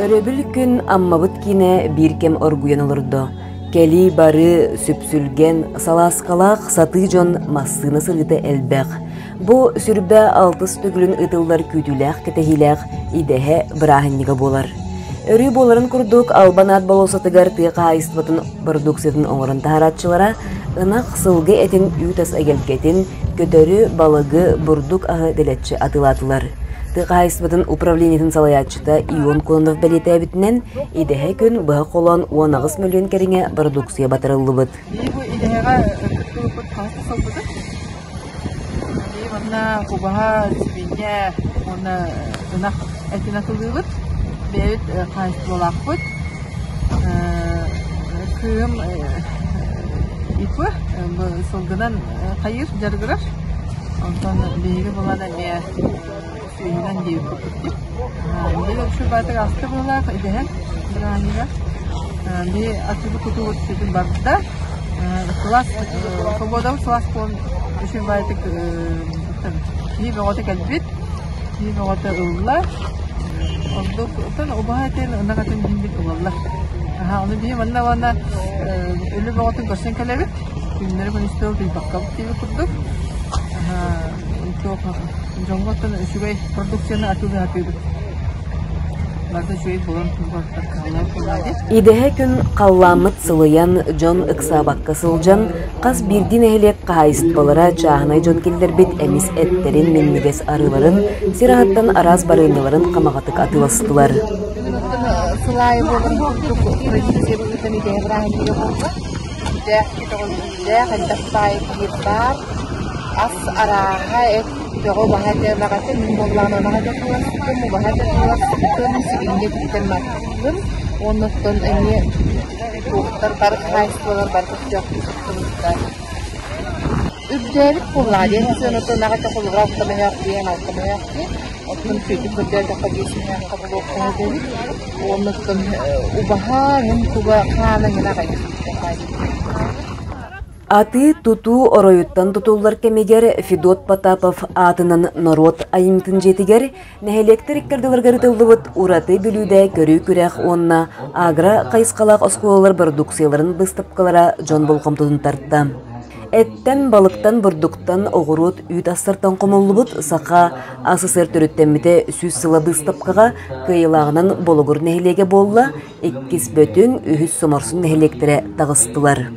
Өрөбүл күн Аммабыт киинэ биир кэм оргуйан олордо. Кэлии бары сүпсүлгэн, салааскалаах сатыы дьон массыына сырыыта элбэх. Бу сүрбэ алтыс төгүлүн ыытыллар күүтүүлээх-кэтэһиилээх идэһэ бырааһынньыга буолар. Өрүү буоларын курдук, Албан аат болуоссатыгар тыа хаһаайыстыбатын бородууксуйатын оҥорон таһаарааччылара ынах, сылгы этин үүт-ас эгэлгэтин, көтөрү, балыгы, бурдук аһы дэлэччи атыылаатылар. Тыа хаһаайыстыбатын управлениетын салайааччыта Ион Кононов бэлиэтээбитинэн, идэһэ күн быһа холоон 18 мөлүйүөн кэриҥэ бородууксуйа батарыллыбыт. Биһиги бу идэһэҕэ кыттыбыппыт хаһыс да сылбытын. Биһиги манна убаһа, сибиинньэ уонна ынах этин атылыыбыт. Бэйэбит хаһаайыстыбалаахпыт. Кыым ИП сылгынан хайыыр дьарыгырар. Онтон биһиги булан эмиэ сүөһүнэн диэбиппит дии. Биһиги үксү аста быһыылаах идэһэ бырааһынньыга. Биһи атыыбыт кутуубут сүтүн барда. Сылаас свободабыт сылаас буолан үчүгэй баайытык киһи бөҕөтө кэлбит, киһи бөҕөтө ылла. Ордук оттон убаһа этин, ынах этин иһин ылаллар. Ону биһи манна уонна үлэ бөҕөтүн көрсөн кэлэбит. Күннэри күнүстэри утуйбаккабыт диэбит курдук. Туох дьоҥҥо оттон үчүгэй продукцияны атыылыы сатыыбыт. Барыта үчүгэй буолан кыһаллар буоллаа дии. Идэһэ күн халлааммыт сылыйан, дьон ыксаабакка сылдьан, хас биирдии нэһилиэк хаһаайыстыбалара чааһынай дьон киллэрбит эмис эттэрин, минньигэс арыыларын, сир аһыттан араас барыанньаларын хамаҕатык атыыластылар. Бүгүн оттон сыл аайы буоларын курдук традиция быһыытынан идэһэ бырааһынньыга буолла. Сүрдээх көтөҕүллүүлээх, элбэх баай киир баар. Ас арааһа, эт бөҕө убаһа этэ ынах этэ, мин буоллаҕына ынах этэ туласпытым, убаһа этэ туласпытым, сибиинньэ этиттэн маттым. Уонна оттон эмиэ туохтар бары хаһаайыстыбалар бары көхтөөхтүк кыттыбыттар. Үрдээбит буоллаҕа диэн сыаната ынах этэ холобура алта мөһөөх диэн, алта мөһөөх диэн. Оттон сүөтүк көрдөөтөххө биэс мөһөөххө булуохха эбит. Уонна оттон убаһа, эҥин туга хаана эҥин аҕай Атыы-тутуу оройуттан тутуллар кэмигэр Федот Потапов аатынан норуот айымньытын дьиэтигэр нэһилиэктэр иккардыларыгар ыытыллыбыт ураты бүлүүдэ көрүү-күрэх уонна агро хайысхалаах оскуолалар бородууксуйаларын быыстапкалара дьон болҕомтотун тарта. Эттэн, балыктан, бурдуктан, оҕуруот үүт астартан хомуллубут Саха АССР төрүттэммитэ 100 сыла быыстапкаҕа кыайыылааҕынан Болугур нэһилиэгэ буолла, иккис Бөтүҥ, үһүс Соморсун нэһилиэктэрэ таҕыстылар.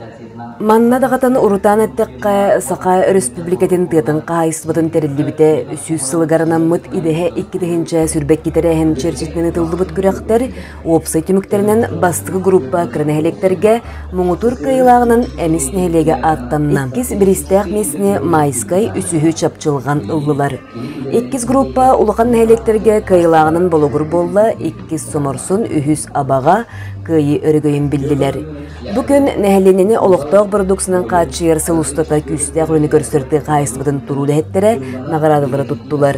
Манна даҕатан урутаан эттэххэ, Саха Өрөспүүбүлүкэтин тыатын хаһаайыстыбатын тэриллибитэ 100 сылыгар анаммыт идэһэ 2022 тэрээһин чэрчитинэн ыытыллыбыт күрэхтэр уопсай түмүктэринэн бастакы группа кыра нэһилиэктэргэ муҥутуур кыайыылааҕынан Эмис нэһилиэгэ ааттанна. Иккис бириистээх миэстэни Майскай, үсүһү Чапчылҕан ыллылар. Иккис группа улахан нэһилиэктэргэ кыайыылааҕынан Болугур буолла, иккис Соморсун, үһүс Абаҕа кыайыы өрөгөйүн биллилэр. Бу күн нэһилиэнньэни олохтоох бородууксунан хааччыйар сыл устата күүстээх үлэни көрсөр тыа хаһаайыстыбатын туруу үлэһиттэрэ наҕараадалары туттулар.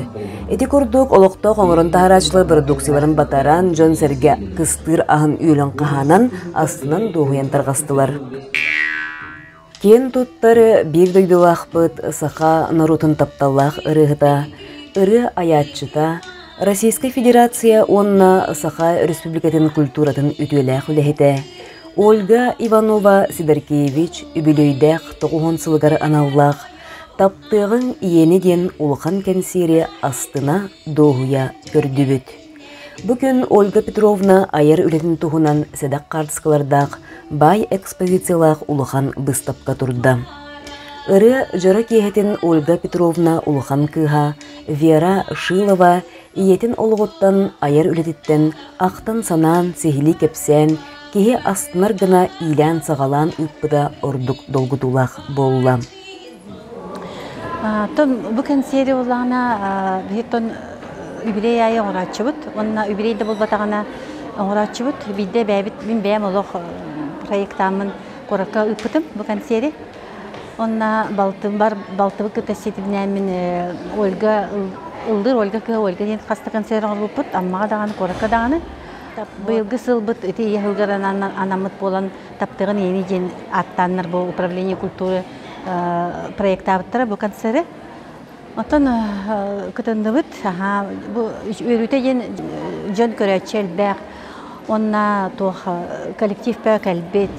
Ити курдук, олохтоох оҥорон таһарааччылар бородууксуйаларын батаран, дьон-сэргэ кыстыыр аһын үөлэн хаһаанан, астынан дуоһуйан тарҕастылар. Киэн туттар биир дойдулаахпыт саха норуотун тапталлаах ырыаһыта, ырыа айааччыта, Российскай Федерация уонна Саха Өрөспүүбүлүкэтин культуратын үтүөлээх үлэһитэ Ольга Иванова Сидоркевич үбүлүөйдээх 90 сылыгар аналлаах «Таптыаҕыҥ ийэни» диэн улахан кэнсиэри астына, дуоһуйа көрдүбүт. Бу күн Ольга Петровна айар үлэтин туһунан сэдэх хаартыскалардаах баай экспозициялаах улахан быыстапка турда. Ырыа дьоро киэһэтин Ольга Петровна улахан кыыһа Вера Шилова ийэтин олоҕуттан, айар үлэтиттэн ахтан-санаан, сиһилии кэпсээн, киһи астынар гына иилээн-саҕалаан ыыппыта ордук долгутуулаах буолла. Тон бу кэнсиэри буоллаҕына биһиттон юбилей аайы оҥорооччубут уонна юбилей да буолбатаҕына оҥорооччубут. Биирдэ бэйэбит мин бэйэм олох проектааммын куоракка ыыппытым бу кэнсиэри. Онно балтыбар балтыбыт кытта ситимнээммин Ольга ыллыыр Ольга кыһа Ольга диэн хас да концерт оҥорбуппут Аммаҕа даҕаны куоракка даҕаны. Быйылгы сылбыт ити ийэ сылгар анаммыт буолан Таптыгын ийэни диэн ааттааннар бу управление культуры проектаабыттара бу концеры. Оттон кытынныбыт, аха, бу үөрүүтэ диэн дьон көрөөччү элбэх. Онна туох коллектив бөҕө кэлбит,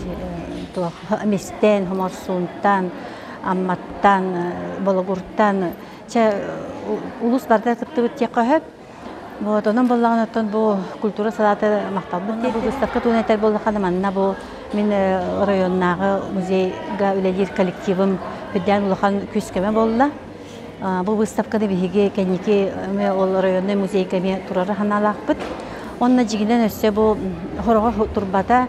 туох Мистэн, Хоморсуунтан, Амматтан, Бологуртан, чэ улус барыта кыттыбыт диэххэ сөп. Вот, онон буоллаҕына оттон бу культура салаата махталбыт диэн бу выставка туһунан этэр буоллаххына манна бу мин оройуоннааҕы музейга үлэлиир коллективым үрдээн улахан күүс-көмө буолла. Бу выставканы биһиги кэнники ол районнай музейга эмиэ турара санаалаахпыт. Онно дьиҥинэн өссө бу хороҕо турбата,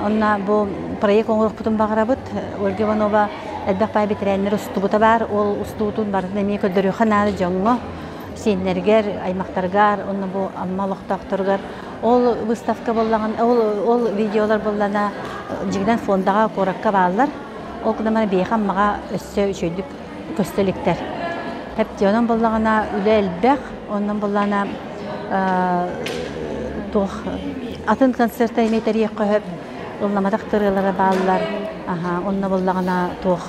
онно бу проект оҥоруохпутун баҕарабыт. Ольга Иванова элбэх баай бэтэрээннэр устубута баар. Ол устуутун барытын эмиэ көрдөрүөххэ наада дьоҥҥо, сиэннэригэр, аймахтарыгар, онно бу Амма олохтоохторугар. Ол выставка буоллаҕына, ол видеолар буоллаҕына дьиҥинэн фондаҕа куоракка бааллар. Ол гынан баран биһиэхэ Аммаҕа өссө үчүгэйдик көстө иликтэр. Онон буоллаҕына үлэ элбэх, онон буоллаҕына туох атын концерта эмиэ тэрийиэххэ сөп, ылламатах ырыалара бааллар. Онно буоллаҕына туох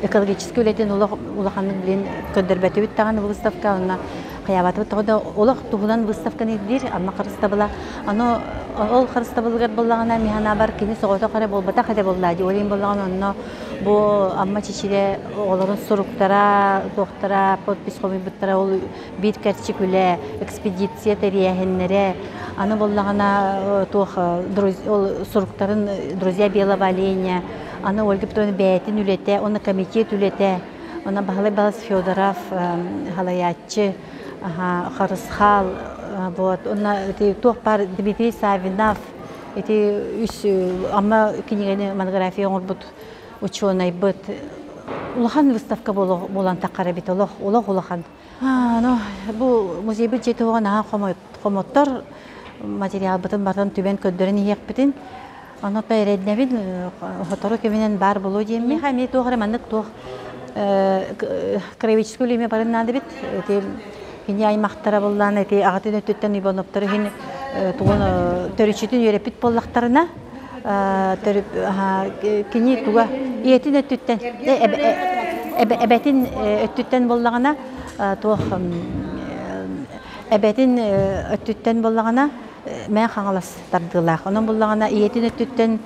экологическай үлэтин олох улаханнык билин көрдөрбөтүбүт даҕаны выставка, онно хайаабатыбыт тоҕо да олох туһунан выставканы ирдиир Амма харыстабыла. Аны ол харыстабылыгар буоллаҕына мин санаабар кини соҕотох эрэ буолбатах этэ буоллаа дии. Ол иһин буоллаҕына онно Бу Амма чэчирэ оҕолорун суруктара, туохтара, подпись хомуйбуттара ол биир кэрчик үлэ, экспедиция тэрийээһиннэрэ. Аны буоллаҕына туох ол суруктарын «Друзья белого оленя», аны Ольга Петровна бэйэтин үлэтэ, уонна комитет үлэтэ, онно Баһылай Балас Федоров салайааччы, Харысхал, вот, уонна туох баар Дмитрий Саввинов, Ити үс Амма кинигэни монография оҥорбут учуонайбыт улахан выставка буолан таххар эбит олох олох улахан. Ну, бу музейбыт дьиэтэ уоҕа наһаа хомоттор материалбытын барытын түбэн көрдөрөн иһиэхпитин. Ону эрэднэбин сотору кэминэн баар буолуо диэммин. Эмиэ туох эрэ маннык туох краеведческай үлэме барын наада эбит. Ити Кини аймахтара буллаан ити аҕатын өттүттэн Ивановтар иһин тугун төрүччүтүн үөрэппит буоллахтарына кини туга ийэтин өттүттэн эбэтин өттүттэн буоллаҕына туох эбэтин өттүттэн буоллаҕына Мэҥэ Хаҥалас тардыылаах. Онон буллаҕына ийэтин өттүттэн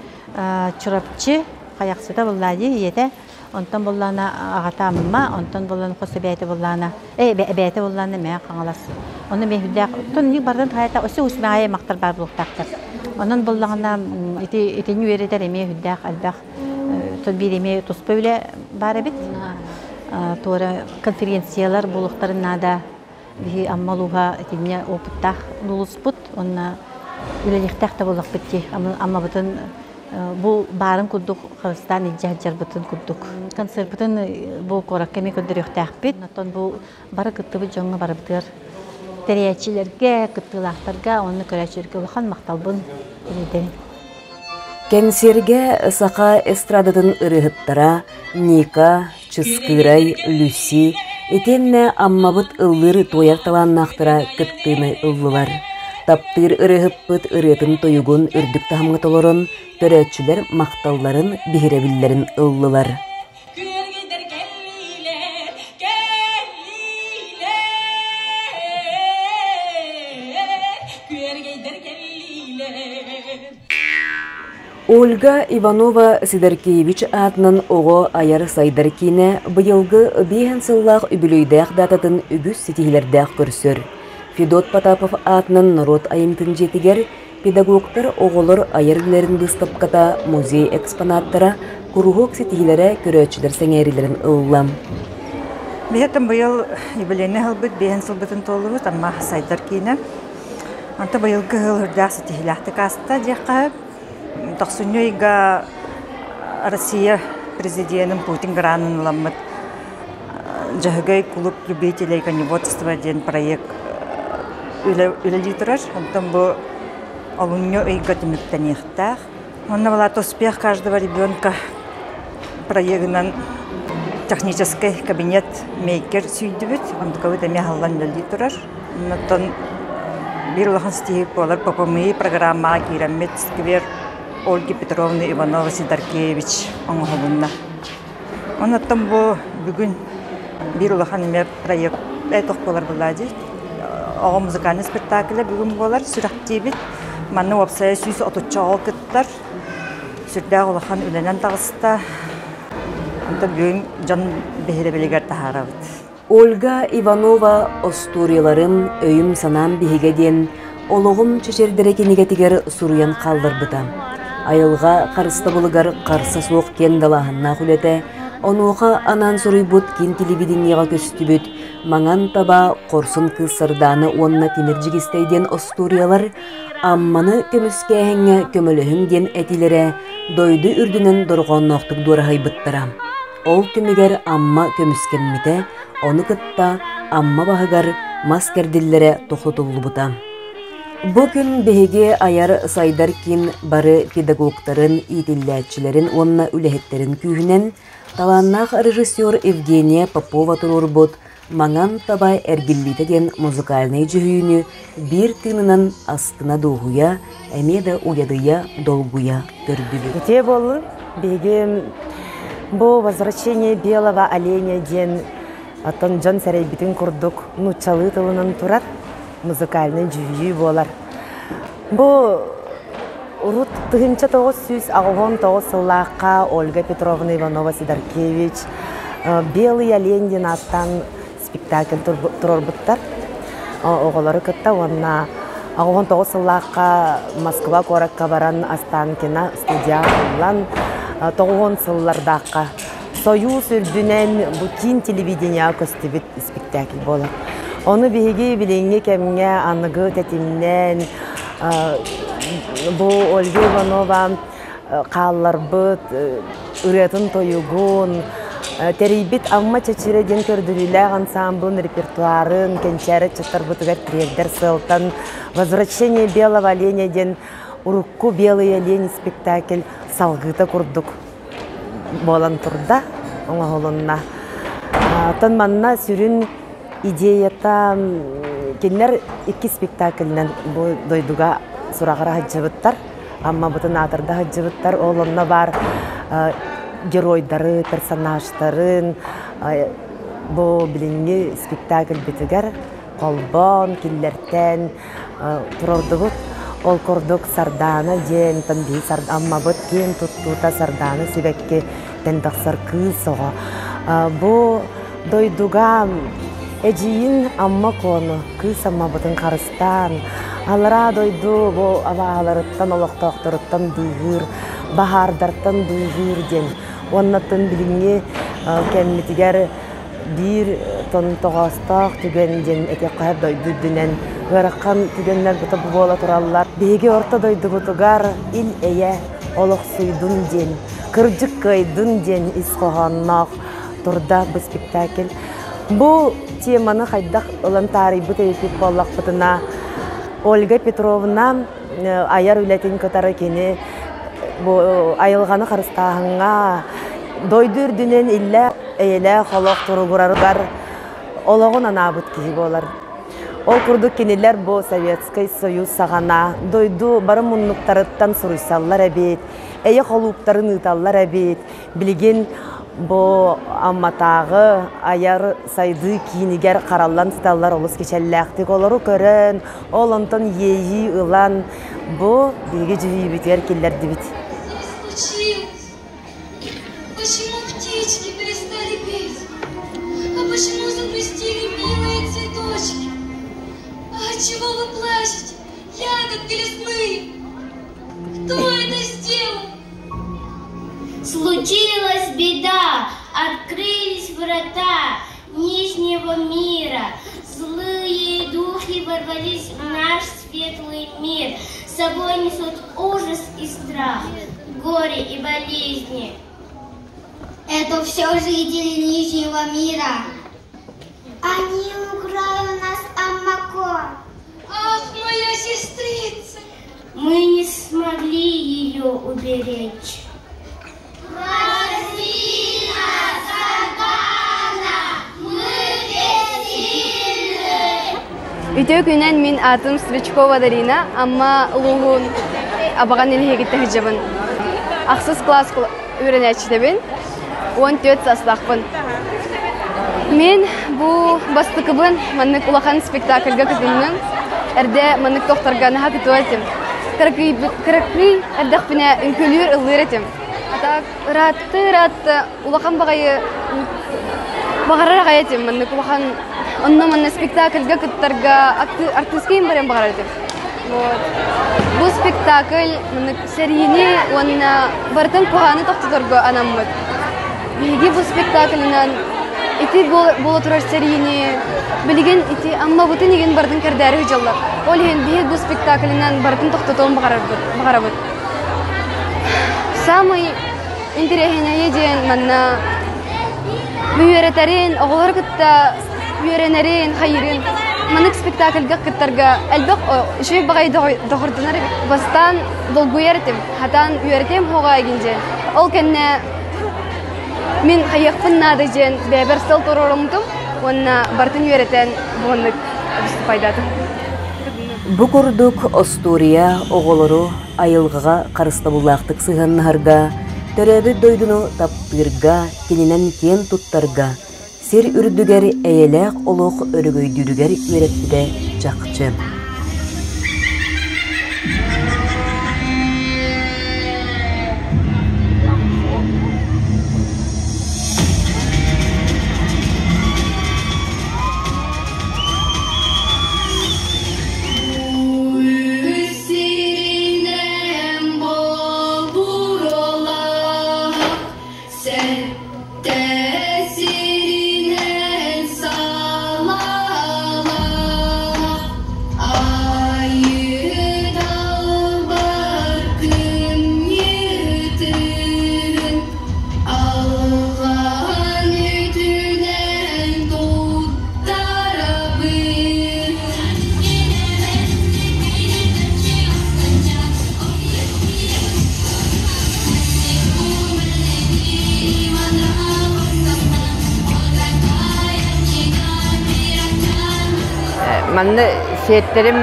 Чурапчы Хайахсыта буллаа дии ийэтэ. Онтон буллаана аҕата Амма, онтон буллаана хос эбээтэ буллаана, эбээтэ буллаана Мэҥэ Хаҥалас. Онно миэхүллээх, оттон ник барытын хайата өссө усмаайа махтар баар буолуохтаахтар. Онон буллаҕына ити итини үөрэтэр эмиэ үрдээх элбэх биир эмиэ туспа үлэ баар эбит. Туора конференциялар буолуохтарын наада. Биһи Амма улууһа итиннэ опыттаах улууспут уонна үлэлиэхтээх да буоллахпыт дии. Аммабытын бу баарын курдук харыстаан илдьэ сылдьарбытын курдук. Концерпытын бу куоракка эмиэ көрдөрүөхтээхпит. Оттон бу бары кыттыбыт дьоҥҥо барыбытыгар тэрийээччилэргэ, кыттыылаахтарга уонна көрөөччүлэргэ улахан махталбын тириэрдэбин. Кэнсиэргэ саха эстрадатын ырыаһыттара Ника, Чыскыырай, Люси итиэннэ Аммабыт ыллыыр туойар талааннаахтара кыттыыны ыллылар. Таптыыр ырыаһыппыт ырыатын-тойугун үрдүк таһымҥа толорон, көрөөччүлэр махталларын, биһирэбиллэрин ыллылар. Ольга Иванова Сидоркевич аатынан оҕо айар-сайдар киинэ быйылгы биэһэн сыллаах үбүлүөйдээх дататын үгүс ситиһиилэрдээх көрсөр. Федот Потапов аатынан норуот айымньытын дьиэтигэр педагогтар оҕолор айар үлэлэрин быыстапката, музей экспонаттара, куруһуок ситиһиилэрэ көрөөччүлэр сэҥээриилэрин ылла. Биһиэтин быйыл юбилейный сылбыт, биэһин сылбытын туоллубут, Амма сайдар киинэ. Онто быйылгы сыл үрдээх ситиһиилээхтик ааста диэххэ сөп. Тохсунньу ыйга Россия президенин Путин гранын ыламмыт Дьөһөгөй клуб любителей коневодства диэн проект үлэлии турар. Онтон бу олунньу ыйга түмүктэниэхтээх. Онно была успех каждого ребенка проегынан технический кабинет мейкер сүүйдүбүт. Онтукабыт эмиэ аһыллан үлэлии турар. Онтон биир улахан ситиһии буолар ППМИ программаҕа киирэммит сквер Ольги Петровны Иванова Сидоркевич оҥоһулунна. Оннуттан бу бүгүн биир улахан эмиэ проект туох буолар буоллаа дии. Оҕо музыкальный спектаклэ бүгүн буолар сүрэхтиибит. Манна уопсайа 130 оҕо кыттар. Сүрдээх улахан үлэнэн таҕыста. Онтон бүгүн дьон биһирэбилигэр таһаарабыт. Ольга Иванова остуоруйаларым өйүм-санаам биһигэ диэн олоҕум чэчирдэрэ кинигэтигэр суруйан хаалларбыта. Айылҕа харыстабылыгар харса суох киэҥ далааһыннаах үлэтэ, онуоха анаан суруйбут киин телевидениеҕэ көстүбүт Маҥан таба, Хорсун кыыс Сардаана уонна Тимир Дьигистэй диэн остуоруйалар Амманы көмүскээһиҥҥэ көмөлөһүҥ диэн этиилэрэ дойду үрдүнэн дорҕоонноохтук дуораһыйбыттара. Ол түмүгэр Амма көмүскэммитэ, ону кытта Амма баһыгар мас кэрдиллэрэ тохтотуллубута. Бу күн биһиги айар сайдар киин бары педагогтарын, иитиллээччилэрин уонна үлэһиттэрин күүһүнэн талааннаах режиссер Евгения Попова туруорбут Маҥан таба эргиллиитэ диэн музыкальнай дьүһүйүүнү биир тыынынан астына-дуоһуйа, эмиэ да уйадыйа, долгуйа көрдүбүт. Үтүө буоллун. Биһиги бу «Возвращение белого оленя» диэн оттон дьон сэрэйбитин курдук нууччалыы тылынан турар музыкальнай дьүһүйүү буолар. Бу урут 1989 сыллаахха Ольга Петровна Иванова-Сидоркевич «Белый олень» диэн ааттаан спектакль туруорбуттар. Оҕолору кытта уонна 19 сыллаахха Москва куоракка баран Останкино студия ыллан 90 сыллардаахха Союз үрдүнэн бу киин телевидениеҕа көстүбүт спектакль буолар. Ону биһиги билиҥҥи кэмҥэ аныгы тэтимнээн бу Ольга Иванова хаалларбыт ырыатын-тойугун, тэрийбит Амма чэчирэ диэн көрдөрүүлээх ансаамбылын репертуарын кэнчээри ыччаттарбытыгар тириэрдэр сыалтан «Возвращение белого оленя» диэн урукку «Белый олень» спектакль салгыыта курдук буолан турда, оҥоһулунна. Оттон манна сүрүн идеята кинилэр икки спектакльнэн бу дойдуга сураҕыра сылдьыбыттар. Аммабытын аатырда сылдьыбыттар. Ол онно баар геройдары, персонажтарын бу билиҥҥи спектакльбитигэр холбоон, киллэртэн турордубут. Ол курдук Сардаана диэн Аммабыт киэн туттуута Сардаана сибэкки тахсар кыыс оҕо. Бу дойдуга эдьиийин Амма Куону, кыыс Аммабытын харыстаан, аллараа дойду бу абааһыларыттан, олохтоохторуттан быыһыыр, баһаардартан быыһыыр диэн. Уоннаттан билиҥҥи кэммитигэр биир тоҕоостоох түгэн диэн этиэххэ дойду үрдүнэн ыарахан түгэннэр бута буола тураллар. Биһиги орто дойдубутугар ил-эйэ олохсуйдун диэн, кырдьык кыайдын диэн ис хоһоонноох турда бу спектакль. Бу теманы хайдах ылан таарыйбыт эбиппит буоллахпытына, Ольга Петровна айар үлэтин кытары кини бу айылҕаны харыстааһыҥҥа дойду үрдүнэн иллэ эйэлээх олох туругурарыгар олоҕун анаабыт киһи буолар. Ол курдук кинилэр бу Советскай Союз саҕана дойду бары муннуктарыттан суруйсаллар эбит, эйэ холууптарын ыыталлар эбит. Билигин бу Амматааҕы айар сайдыы киинигэр хараллан сыталлар олус кичэллээхтик олору көрөн, ол онтон иэйии ылан бу биһиги дьүһүйүүбүтүгэр киллэрдибит. Почему птички перестали петь? А почему загрустили милые цветочки? А отчего вы плачете, ягодки лесные? Кто это сделал? Случилась беда, открылись врата Нижнего мира. Злые духи ворвались в наш светлый мир. С собой несут ужас и страх, горе и болезни. Это все жители Нижнего мира. Они украли у нас Аммако. Ах, моя сестрица! Мы не смогли ее уберечь. Прости нас, Сардана, мы бессильны! Үтүө күнэн мин аатым Стручкова Дарина, Амма улууһун Абаҕан нэһилиэгиттэн сылдьабын. Ахсыс класс үөрэнээччитэбин, 14 саастаахпын. Мин бу бастакыбын маннык улахан спектакльга кытынным. Эрдэ маннык тохторго наһаа кытыа этим. Кыракый эрдэхпинэ үҥкүүлүүр ыллыыр этим. А так ыраатты-ыраатты улахан баҕайы баҕарар аҕай этим. Маннык улахан онно-манна спектакльга кыттарга артыыскайым барыан баҕарар этим. Вот. Бу спектакль маннык сэриини уонна барытын куһааны тохтоторго анаммыт. Биһиги бу спектаклынан ити буола турар сэриини билигин ити Аммабытын игин барытын кэрдээри сылдьаллар. Ол иһин биһи бу спектаклынан барытын тохтотуон баҕарабыт. Самый интэриэһинэйэ диэн манна үөрэтэрин, оҕолору кытта үөрэнэрин, хайыырын маннык спектакльга кыттарга элбэх үчүгэй баҕайы доҕордонор эбит. Бастаан долгуйар этим, хатаан үөрэтиэм суоҕа игин диэн. Ол кэннэ мин хайыахпын наада диэн бэйэбэр сыл туруоруммутум уонна барытын үөрэтэн бугуннук выступайдаатым. Бу курдук остуоруйа оҕолору айылҕаҕа харыстабыллаахтык сыһыаннаһарга, төрөөбүт дойдуну таптыырга, кининэн киэн туттарга, сир үрдүгэр эйэлээх олох өрөгөйдүүрүгэр үөрэппитэ чахчы. Манна сиэттэрим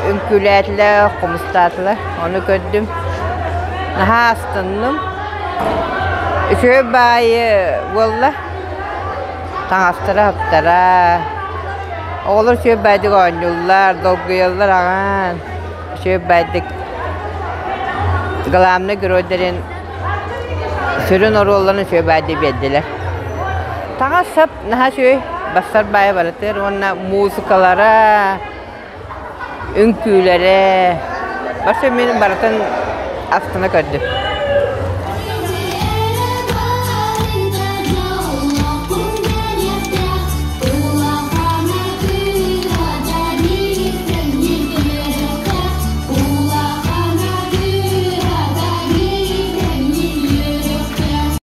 үҥкүүлээтилэр, хомустаатылар. Ону көрдүм. Наһаа астынным. Үчүгэй баайы буолла. Таҥастара-саптара. Оҕолор үчүгэй баайдык оонньууллар, долгуйаллар аҕаан. Үчүгэй баайдык главный геройдарын сүрүн оруолларын үчүгэй баайдык биэрдилэр. Таҥас-сап наһаа үчүгэй, бассар баайа барытыгар уонна музыкалара, үҥкүүлэрэ, вообще мин барытын астына көрдүм.